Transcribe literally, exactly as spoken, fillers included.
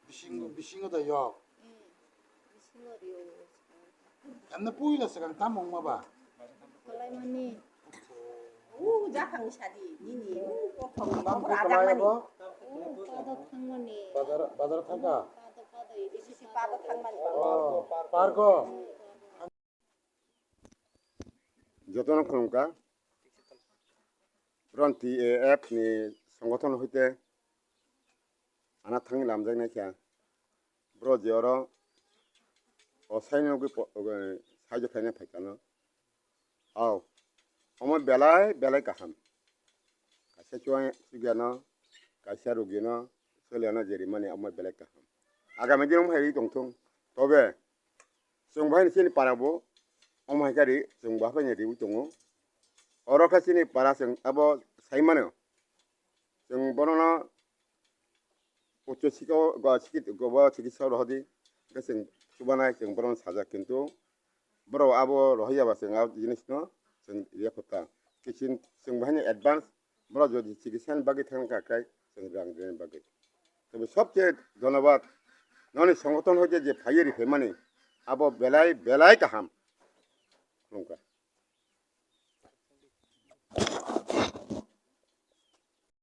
Bisingo, bisingo da yok. Bisingo rio. Emne puila segang tam ongma ba. Kalaimani. U jakhang sadi nini u kothom ba bura adamani. U padok thangmani. Bazar, bazar thangka. Padok, padok, isi padok thangmani. Oh, parko. Jotono khulumkha. Ron T A F ni songothon hoite ana thangwi lamjaknai kha. Bro je oro o saino gwi po-, o, saijo khaina phaikha no. Au, omo belai, belai kaham. Kaisa chuwa-, chugyano, kaisa rugino, solyano jerimani omo belai kaham. Agami dino hai tongthung. Tobe, chwng bai chini para bo, omo hai kari, chwng bo haphai ni riwi tongo. Oro khe chini para chwng abo sai mano. Chwng bono no ucho sikao, go sikit, go bo sikit sao rohodi. Hwnkhe chwng chubanai chwng bono sajak kintu borok abo rohorya ba chwng a jinis no chwng ya kota. Kiching chwng bahai ni advance borok jodi chikitsa ni bagwi thang kha khe chwng rang rwna bagwi. Tei sobse dhonobad noni songothon hoite je phaiwi riphaimani abo belai belai kaham. Khulumkha.